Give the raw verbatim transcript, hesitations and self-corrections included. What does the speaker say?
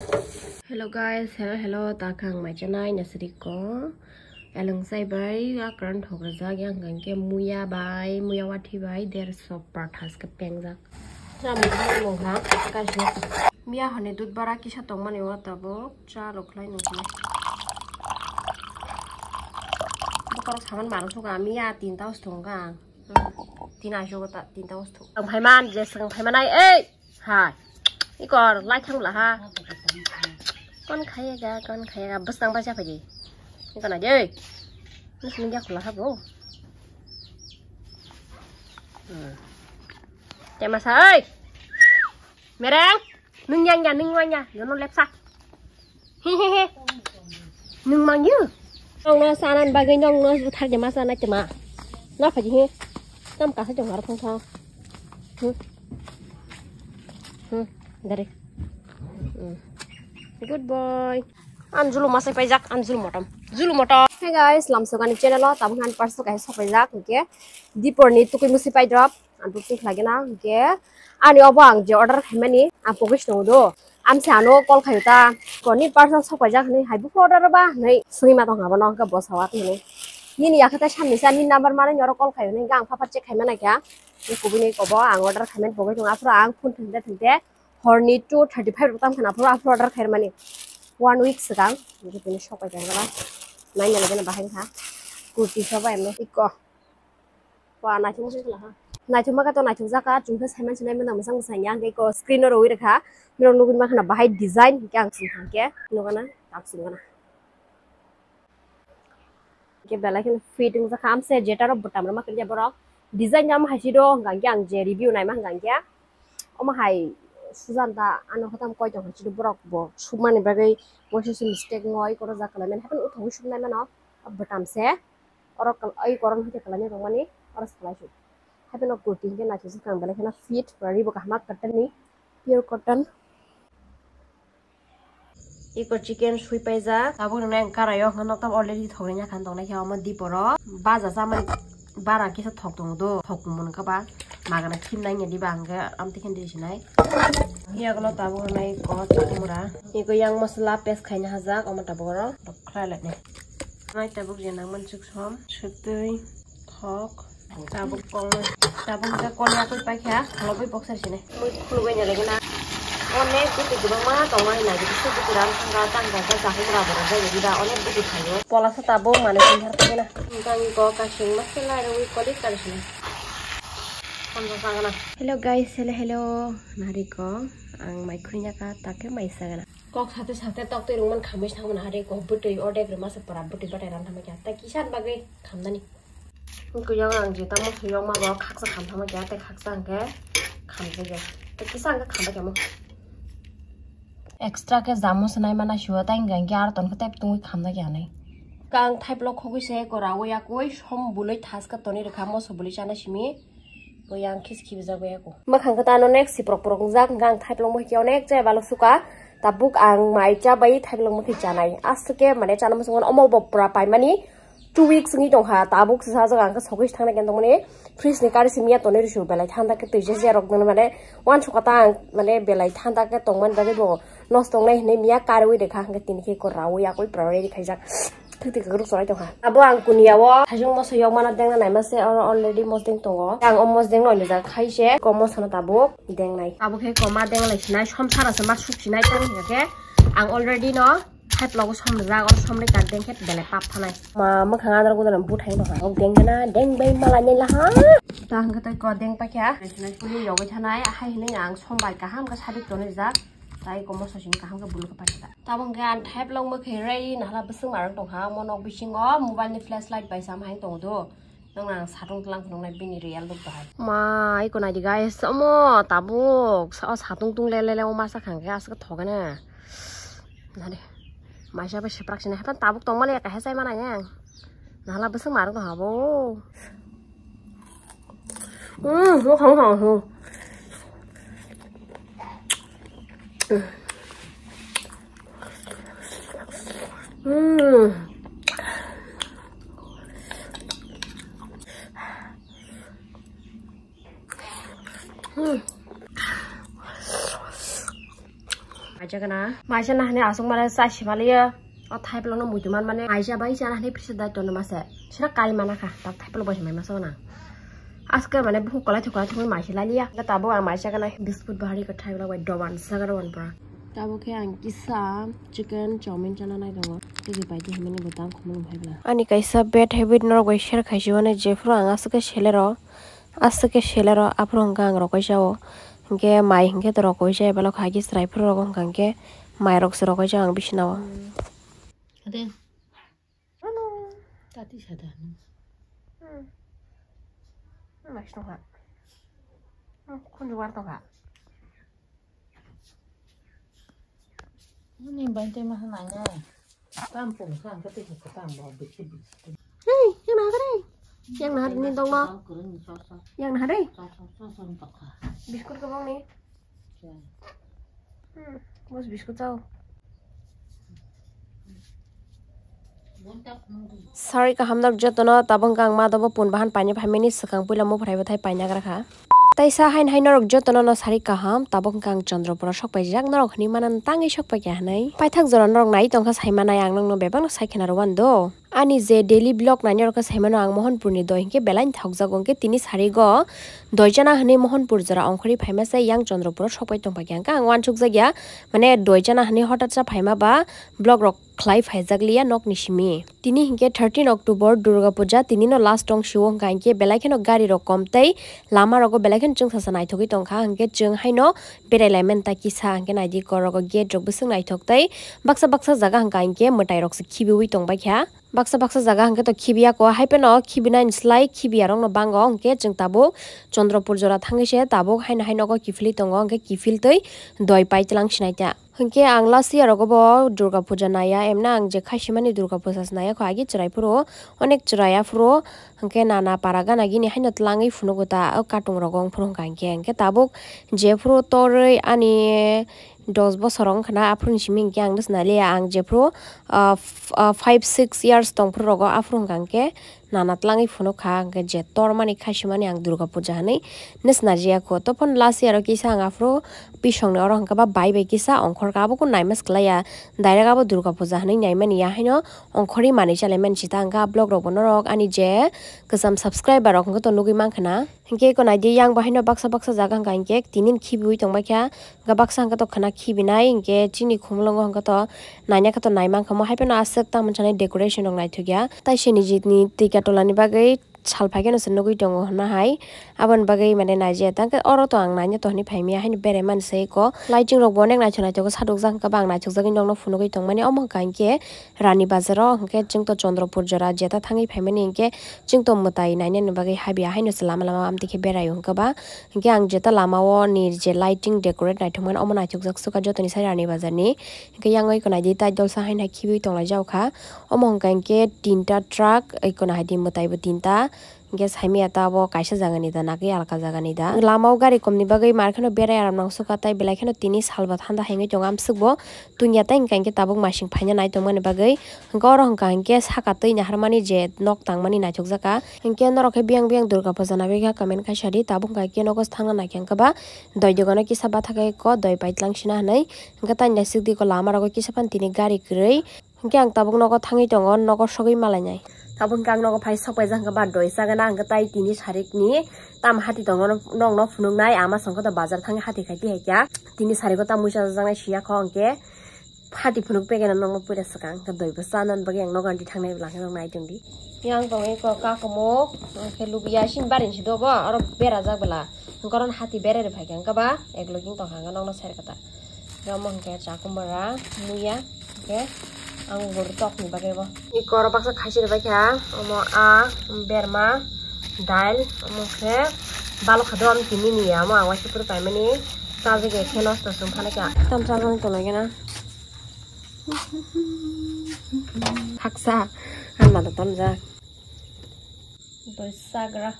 Hello guys, hello hello, ta khang mai chanai nasri ko. Eleng sai bai akran thok rajak yang kang ke muya bai, muya wathi bai, derso parthas ke pengjak. Cha mung mung ha, ka shi. Miya hone dud bara kisa tong mani wa tabuk, cha rok khlai nung khlai. Bokor saman maro suka, miya tinta os thong ka. Tina aisuk ta, tinta os thong. Ang phaiman, je sang phaiman ai, ei! Hai. Ikor, lai thang la ha. Kon khaya ga, kon khaya ga, bwsang ba cha phaidi. Ikor na je. Nus nung ya khula ha bo. Hmm. Te masa, oi. Mereng, nung yang ya, nung wang ya, yono lepsa. He he he. Nung mang yu. Nong no sanan bagwi nong no buthar de ma sanai te ma. Na phaji he. Tam ka sa jong har phong phong. Hmm. Hmm. Dari. Hmm. Good boy. An julu masai paijak, an julu motom. Julu motom. Hey guys, lamsogani channel o tabuk han parso kaisa sopaijak, hingke Dipor ni tukui musi paidrop. Ang booking khlai gana, hingke ani obo ang je order khaimani, ang pogis tongo do. Amse ano call khayo ta, koni parcel sok paijak hinui, hai buphuru order ba hinui swngwi ma tong abono, hingke bo sawa hinui. Nini yakhe tai samni sa, nini number mano nini oro call khayo hinui, hingke ang phapar check khaima naikha. Ni kubui ni kobo ang order khaimani pogwi tongo, aphuru ang phone thwngte thwngte horni two thirty five rok tang khna aphuru, aphuru order khaimani one week swkang, hingke tini sok paijak gana. Naina lagina bahai kha, kurti soba emno ikko. Wa, naithok se khala ha. Naithok ma khe to naithok jaka, chwng khe saiman sinai mano mwsang mwsang ya, hingke ko screen o rwi rwkha. Norok nugwi mankha na bahai design, hingke ang chwng kha hingke nukana, tak chwng gana. Hingke belai kheno fit wngjakha, amse jeta rok bwtam rwma khe borok. Design jama hai si do, hingka hingke ang je review naima hingka hingke. Omo hai sujan da ano khe tam koi tong hai si do borok bo sukmani bagwi waisa se mistake wngwi kotor jak kalaimani, haikhe uthogwi suknai mano bwtam se. Oro kal-, ai koron hwnkhe kwlaina tongmani, oro swlaisu. Haikhe no kurti hwnkhe naithosa swkang belai kheno fit, pura ribo kaham cotton ni, pure cotton. Iko chicken sui paijak, tabuk nwnai ang karai o hwnkhe noktam already thogri nya khan tongnai khe omo diporo. Baja chamani bara kisa thok tongo do, thok mung kha ba magana khim nai nya diba hwnkhe amtwi khe di sinai. Yagono tabuk nwnai ko chakmura. Iko yang masala paste khaina hajak, omo tabuk oro khlai lai nai. Nai tabuk je nangmani chuksom, swtwi, thok, tabuk kongma, tabuk khe kol yakwi paikha, kholobwi boxer sini. Mui khulugwi nalagina. Onek buti kwbangma tongmani nai, bisu buti ram thangka, tang tangka, jahumra borok jai rida, onek buti thaio. Polasa tabuk manwi sinthar tongina. Tangwi kok kasing ma khe lai rwi kolik kar sini. Hamsa sagana. Hello guys, hello, hello. Nariko, ang mai khwina ka, ta khe mai sagana. Kok sate sate tok twi rwngmani khamwi se thangmani hari kok bwtwi ordek rwma se pura bwtwi batai ran thangma kya. Tai kisa ni bagwi khamnani. Kuyang ang je tamo suyok ma bo khaksa kham thangma kya tei khaksa hwnkhe khamjagya. Tei kisa hwnkhe khambai kamo. Extra khe jamo se naima naisio tai hwnkhe hwnkhe aro ton khe tei tungwi khamna kya nai. Kang thaiplo khogwi se kora o yakwi som bului thaska tonwi rwkha moso bului chana simi. Bo yang khis khibijak bai ako. Mwkhang khe tano next si prok prok wngjak, hwnkhe ang thaiphlok muihi khe onek chaya balok suka. Tabuk ang mai cha bai thaiphlok muihi chanai. Aswk khe mane chana muchungmano omo bo pura paimani two weeks wngwi tongkha. Tabuk se sajak ang khe sogwi se thangna khe tongmani fridge ni kari simi ya tonwi rwsio belai thanda khe twi je je rok nang mane uansukha ta ang mane belai thanda khe tongmani bagwi bo nosto wngnai hinwi miya kariwi rwkha hwnkhe tini khe kwrawi yakwi pura ready khaijak. Thwktwi kwrwk chwrai tongkha. Abo ang kuniya o thaisung moso yokmano dengna naima se, oro already mosdeng tongo. Ang o mosdeng no nijak khai se, ko moso no tabuk dengnai. Abo khe koma denglai sinai, somsara se ma suk sinai, tang hingka khe ang already no hai blogo som rijak, oro somni kar deng khe belai pap thanai. Ma, mwkhang adar gudar buthai no ha. Ok, deng gana, deng bai mala nai laha. Ta hingka tai ko deng pakya. Sinai kuli yogwi thanai, hai hinui ang som bai kaham khe sadik tonwi rijak. Tai ko moso sini kaham khe bulu khe pakya. Tabuk hwnkhe ang thaiphlok mwkhwi rei nahla bwswk marwk tongkha omo nok bisingo mobile ni flashlight bai sama hai tongo do. Nokna ang satung tlang phunuknai bini real look bahai. Ma, iko naidi guys, omo tabuk sa-, o satung tung le le le o masa khangkhe aswk thogene. Nade. Maisa bai seprak sini hapan tabuk tongmani eka hesai mana yang. Nahla bwswk marwk tongkha bo. Hmm, bo khang khang. Hmm. Hmm. Chakana maisa nahani aswk mane chai se maliya. O thaiplok no muitu man mane maisa bai chana hani prisa dai tono mase. Sira kai mana kha tak thaiplok bai mai masa na. Aske mane buku kolai thuk kolai thuk mai maisa laliya. Ga tabo ang maisa kana biscuit bahari ka thaiplok bai doban sagar wan pura. Tabo khe ang kisa chicken chowmin chana nai tongo. Tigi pai di himani botang khumulum hai bla. Ani kaisa bad habit norok bai share khaisi mane jephru ang aswk khe selero. Aswk khe selero aphuru hwnkha ang rokoi chao. Hwnkhe mai hwnkhe to rokoi chai belok hai khe chwrai phuru rogo hwnkha hwnkhe mai rok se rokoi chao ang bisina o. Ade. Tati sada. Hmm. Mai songkha. Hmm, khunju war tongkha. Ni bai te ma nai nai. Tam pung sang ka te ka tam bo bisi bisi. Hei, yang na kare. Yang na ni dong no. Yang na kare. Biscuit ka bang ni. Hmm, bos biscuit chao. Sari kaham nok jotono tabuk ang ma dobo pun bahan paine phaimani swkang puila muphrai bwthai paina gra kha. Taisa hain hai norok jotono no sari kaham, tabuk hwnkha ang Chandrapura sok paijak, norok hwnwi mana tangwi sok paikha hwnwi. Paithak jora norok nai tongkha sai manai ang nokno bebak no sai khena rw wan do. Ani je daily vlog nai norok khe sai mano ang Mohanpur ni doi hinkhe belai thokjago hinkhe tini sari go doi chana hwnwi Mohanpur jora ongkhorwi phaima se yang Chandrapura sok pai tong paikha hinkhe ang uansuk jak ya mane doi chana hwnwi hotat sa phaima ba vlog rok khlai phaijak liya nokni simi. Tini hinkhe thirteen October Durga Puja, tini no last tong sio hwnkha hinkhe belai kheno gari rok kom tei lama rogo belai kheno chwngsa sa naithogwi tongkha, hinkhe chwng haino berai lai manta kisa, hinkhe naidi kor rogo gate rok bwswk naithok tei baksa baksa jaga hwnkha hinkhe mwtai rok se khibiui tong baikha. Baksa baksa jaga hinkhe to khibiya ko, hai phano khibinani slai khibiya rok no bango, hinkhe chwng tabuk Chandrapur jora thangwi se tabuk haino hai nogo kiphilwi tongo, hinkhe kiphil tei doi pai tlang sinai ta. Hinkhe ang last year rogo bo Durga Puja naiya, emna ang je khaisimani Durga Puja se naiya kho, agi chwrai phuru, onek chwrai aphuru, hinkhe nana para gana gini haino tlangwi phunugo ta, o katung rogo wng phuru hwnkha hinkhe, hinkhe tabuk jephuru torwi ani dos bosor wng khna, aphuru ni simi hinkhe ang nw swnaliya, ang jephuru, ah, f-, ah, five six years tong phuru rogo, aphuru hwnkha hinkhe, nana tlangwi phunuk kha, hwnkhe je tormani khaisimani ang Durga Puja hwnwi nw swnarjaya kho. Tophon last year o kisa ang aphuru pisongni oro hwnkhe ba bai bai kisa ongkhor kha, abo kunu naima swkhlaiya, direct abo Durga Puja hwnwi naimani ya haino ongkhorwi manwi chalaimani sita hwnkhe a vlog rokbo norok ani je kwcham subscriber rok hwnkhe to nugwi mankha na. Hwnkhe eko naidi yang bo haino baksa baksa jaga hwnkha hinkhe tinin khibiui tongbaikha. Hwnkhe baksa hwnkhe to khwna khibinai, hinkhe chini khumulwngo hwnkhe to naina khe to naimankha mo, hai phano aswk tamo chanai decoration rok naithokya. Tai se nijini twi katolani bagwi sal phaikheno se nugwi tongo hwnna hai, aboni bagwi mane naijaya. Tangkhe oro to ang naina to hwnwi phaimya, haino berai mani se eko. Lighting rok bo onek naithok naithok khe sadokjak, hwnkhe ba ang naithokjagwi nokno phunugwi tongmani. Omo hwnkha hinkhe Rani Bazar o, hwnkhe chwng to Chandrapur jora jeta thangwi phaimani, hinkhe chwng to mwtai nainani bagwi habya, haino se lama lama amtwi khe beraio hwnkhe ba. Hinkhe ang jeta lama o ni je lighting decorate naithokmani omo naithokjak suka jotoni sai Rani Bazar ni. Hinkhe yang oi khwnai di tai dolsa haino khibiui tonglaijak kha. Omo hwnkha hinkhe tinta truck, oi khwnai di mwtai bo tinta. Hinkhe saimanya ta abo kaisa jaga ni da, nagwi alka jaga ni da. Lama o gari kom ni bagwi mar kheno berai aram nang suka tai belai kheno tini salba thanda hengwi tongo amswk bo. Tungya tei hwnkha hinkhe tabuk masing phaina nai tongmani bagwi. Hwnkhe oro hwnkha hinkhe saka twi naharmani je nok tangmani naithokjak kha. Hinkhe norok khe biyang biyang Durga Puja naiwi kha comment khaisa di, tabuk hwnkha hinkhe nogo thangna naikha hinkhe ba doi dogano kisa batha khe ko doi paitlang sina hinwi. Hinkhe tai naisik di ko lama rogo kisa phano tini gari kwrwi. Hinkhe ang tabuk nogo thangwi tongo, nogo sogwi malainai. Tabuk hinkhe ang nogo phai sok paijak hinkhe ba doi chagana hinkhe tai tini sarikni tam hati tongo nokno phunuknai ama songkhe to bazar thangwi hati khai tihai kha. Tini sariko tam muisa jajaknai siya kho hinkhe. Hati phunuk pegena nokno puila swkang, hwnkhe doi bo chanani bagwi ang nogo ani thangnai bwla khe nokno nai tongdi. Yang tongwi kok kakumuk, hwnkhe lubiya sini barini se dobo, oro berajak bwla. Hwnkhe oro hati berai rw phaikha, hwnkhe ba ek loging tongkha, hwnkhe nokno ser kata. Hwnkhe omo hwnkhe chakumara, muya, hwnkhe ang guru tokni bagwi bo. Iko oro baksa khaisi rw baikha, omo a berma, dail, omo khe balokha do, omo tini ni ya, omo ang waisa phuru paimani, chajak ya khe nosto chwng phano kha. Tam chajagwi tongo khe na. Haksa, ang mada tamjak. Doi sagra.